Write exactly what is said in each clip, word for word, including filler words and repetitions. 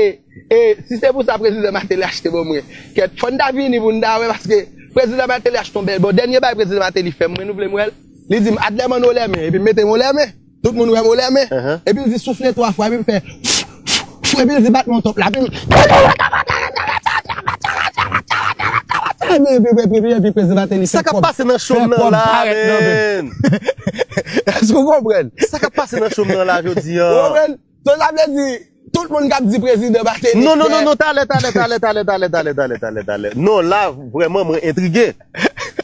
E, e si se pou sa prezidan Martelly achte ban mwen, kèt, fò n ta vini pou n ta wè, paske prezidan Martelly achte yon bèl. Bon, dènye bagay prezidan Martelly fè m, mwen, nou vle m wè l? Li di m, "Adlèman, ou lèmen," epi m mete m lèmen. Tout moun wè m lèmen. Epi l di, "Soufle twa fwa," epi m fè, epi l di, "Bat mwen top la," epi m epi, epi, epi, epi prezidan Martelly fè kòb, fè kòb parèt nan men m. Èske w konprann? Sa k ap pase nan cho m nan la jodi a? Ou konprann? So, sa vle di, tout moun k ap di prezidan Martelly... Non, non, non, non, talè, talè, talè. Non, la, vrèman, mwen entrige.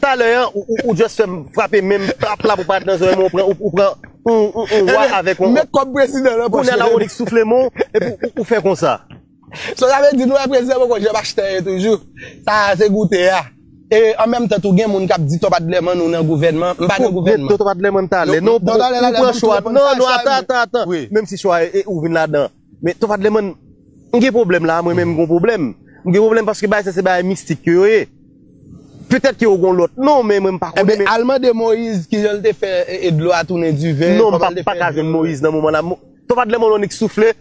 Talè a, ou, ou, ou just fè m frape men m, pap la pou parèt nan zòrèy mwen, ou pran, ou, ou pran, ou, ou, ou wa avèk yon... Met kòb prezidan nan pòch mwen. Kounye a la, Onyx soufle men w, epi ou, ou fè konsa. So, sa vle di, nou wè prezidan poko janm achte anyen toujou. Sa a se goute a. E an menm tan tou, gen moun k ap di, "Top Adlèman, nou nan gouvènman." M pa nan gouvènman. Top Adlèman talè. Non, non, talè la, ou pran chwa. Non, non, atan, atan, atan. Menm si chwa e, e ou vin ladan. Men Top Adlèman, m gen pwoblèm la, mwen menm m gen pwoblèm. M gen pwoblèm paske bagay sa se bagay mistik ke yo ye. Petèt ke yo gen lòt non, men mwen m pa konnen. Enben, al mande Moyiz kijan l te fè e, e dlo a tounen diven, kòman l te fè dlo. Non, m pa, pa ka jwenn Moyiz nan moman la. Top Adlèman, Onyx soufle,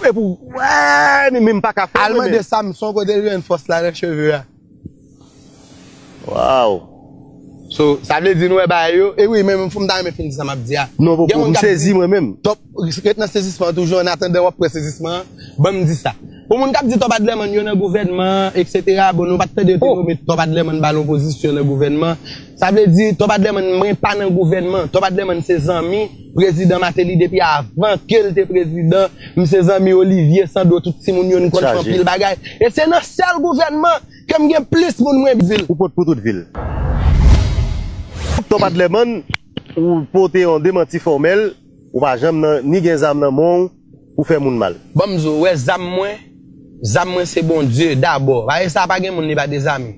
epi w wè, men, men m pa ka fè l, mwen menm. Al mande Samson kote l jwenn fòs la nan cheve a. Wow. So, sa vle di nou wè bagay yo. E wi, men m ta renmen fin di sa m ap di a. Non, poko, m sezi mwen menm. Top, ret nan sezisman an toujou, annatandan w ap pran sezisman an, ban m di sa. Pou moun k ap di Top Adlèman yo nan gouvènman, et cetera, bon, nou pa t tande yo te nonmen Top Adlèman ba l yon pozisyon nan gouvènman. Sa vle di, Top Adlèman, mwen pa nan gouvènman. Top Adlèman se zanmi prezidan Martelly depi avan ke l te prezidan. M se zanmi Olivier Sando, tout timoun yo, n konn fè anpil bagay. E se nan sèl gouvènman ke m gen plis moun mwen di l. Ou pot pou tout vil. Top Adlèman, ou pote yon demanti fòmèl, ou pa janm nan, ni gen zam nan men w pou fè moun mal. Ban m di w, wè zam mwen, zam mwen se Bondye dabò. Paske sa pa gen moun li pa dezame.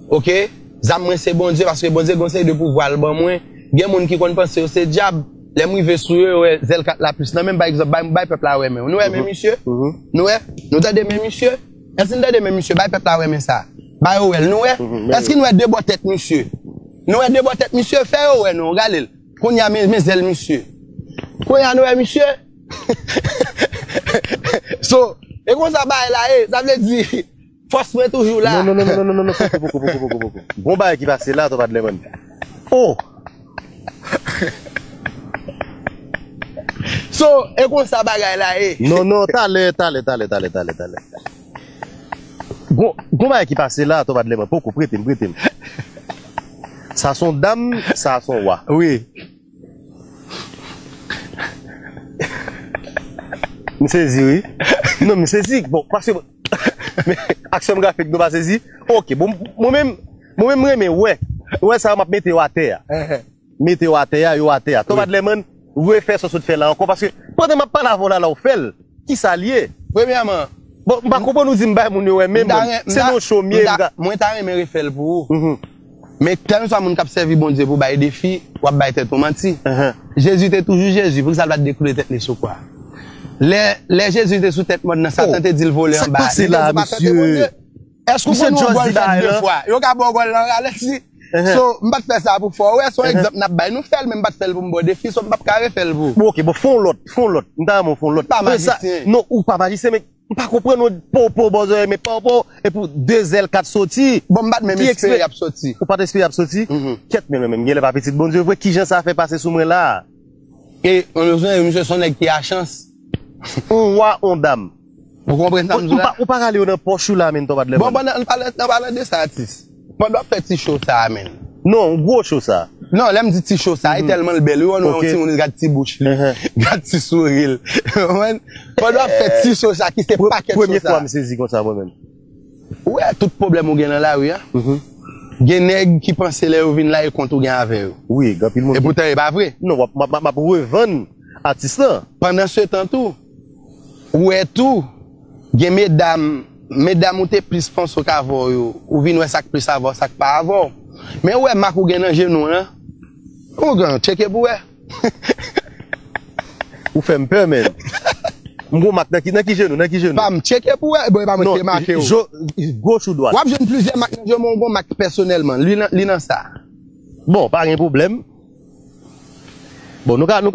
Oke? Zam mwen se Bondye, paske Bondye gen yon seri de pouvwa l ban mwen. Gen moun ki konn panse yo se dyab. Lè m rive sou yo, yo wè zèl kat la plis nan men m, pa egzanp, bay, bay pèp la wè men. Nou wè men misye? Nou wè? Nou tande men misye? Èske n tande men misye? Bay pèp la wè men sa. Bay yo wè l. Nou wè? Èske n wè de bò tèt misye? Nou wè de bò tèt misye? Fè yo wè non, gade l. Kounye a men, men zèl misye. Kounye a nou wè misye? So, e konsa bagay la ye. Sa vle di, fòs mwen toujou la. Non, non, non, non, non, non, non, poko, poko, poko, poko, poko. Gon bagay ki pase la, Top Adlèman. Oh! So, e konsa bagay la ye. Non, non, talè, talè, talè, talè, talè, talè. Gon, gon bagay ki pase la, Top Adlèman. Poko, prete m, prete m. Sa se yon dam, sa se yon wa. Wi. M sezi, wi. Non, m sezi. Bon, paske, men, aksyon grafik, nou pa sezi. Ok, bon, mwen menm, mwen menm, m renmen wè. Wè sa, m ap mete yo atè a. Mete yo atè a, yo atè a. Top Adlèman, refè sa w sot fè la ankò, paske pandan m ap pale avè w la, la w fè l. Kisa l ye? Premyèman, bon, m pa konprann ou di m bay moun yo wè men m, se nan cho m ye, m ta, mwen ta renmen refè l pou ou. Men kèlkeswa moun k ap sèvi Bondye pou bay defi, w ap bay tèt ou manti. Jezi te toujou Jezi, poukisa l pa t dekoule tèt li sou kwa? Lè, lè Jezi te sou tèt mòn nan, Satan te di l vole anba. Sa k pase la, mesye? Èske w konn yon gòl fèt de fwa? Yo ka ba w gòl la an ralenti. So, m pa t fè sa pou fè w wè, se yon egzanp n ap bay. Nou fè l, men m pa t fè l pou m ba w defi, so m p ap ka refè l pou ou. Bon, ok, bon, fè yon lòt, fè yon lòt. M ta renmen w fè yon lòt. M pa majisyen. Non, ou pa majisyen, men m pa konprann ou, popo, bòzò, men popo, epi de zèl kat soti. Bon, m pa t menm espere y ap soti. Ou pa t espere y ap soti? Kèt, men mwen menm, genlè pa pitit Bondye vre, kijan sa fè pase sou mwen la? E, mwen bezwen, misye se yon nèg ki a chans. On wa, on dam. Ou konprann sa m di w la? Ou pa, ou pa rale yo nan pòch ou la, men Top Adlèman. Bon, bon, nan, nan palan, nan palan de sa, atis. Pandan w ap fè ti show sa a, men. Non, gwo show sa. Non, lè m di ti show sa, e tèlman l bèl, wi, wè, nou wè yon timoun, gad ti bouch li, gad ti souri l. Ou konprann? Pandan w ap fè ti show sa, ki se pakèt show sa. Premye fwa m sezi konsa, mwen menm. Ou wè tout pwoblèm ou gen nan lari a? Gen nèg ki panse lè yo vin la, e kont ou gen avè yo. Wi, gen anpil moun ki... Epoutan, e pa vre. Non, w ap, m ap, m ap, m ap revann atis lan. Pandansetan tou, ou wè tou, gen medam, medam ou te plis panse w k avè w yo, ou vin wè sa k plis avè w, sa k pa avè w. Men ou wè mak ou gen nan jenou w lan? Ou gen, tcheke pou wè. Ou fè m pè, men. M gon mak nan ki, nan ki jenou, nan ki jenou? Pa m tcheke pou wè, bon, e pa mwen ki te make w. Goch ou dwat? W ap jwenn plizyè mak nan jenou, men w gon mak pèsonèlman. Li nan, li nan sa. Bon, pa gen pwoblèm. Bon, nou ka, nou